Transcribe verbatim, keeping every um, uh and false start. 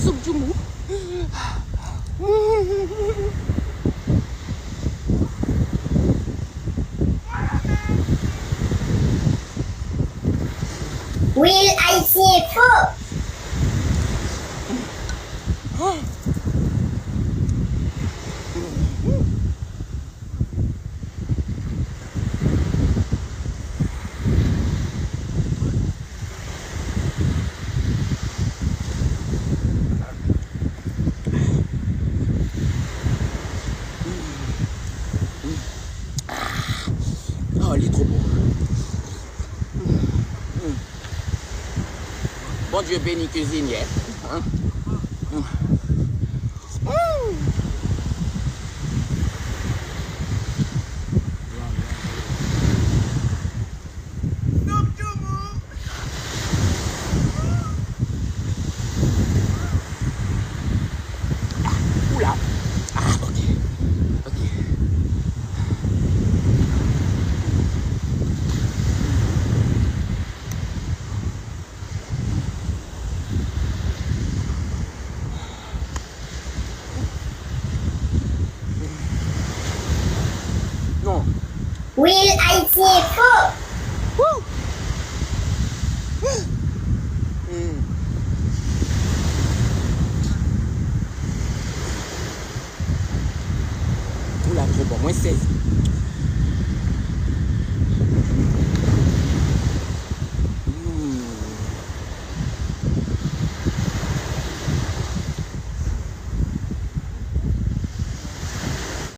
Soup djoumou. Real Haiti Info. Oh, li twò bon. Bondye beni kizinyè. Ou la. Ah, ok. Ok. Non. Real Haiti Info.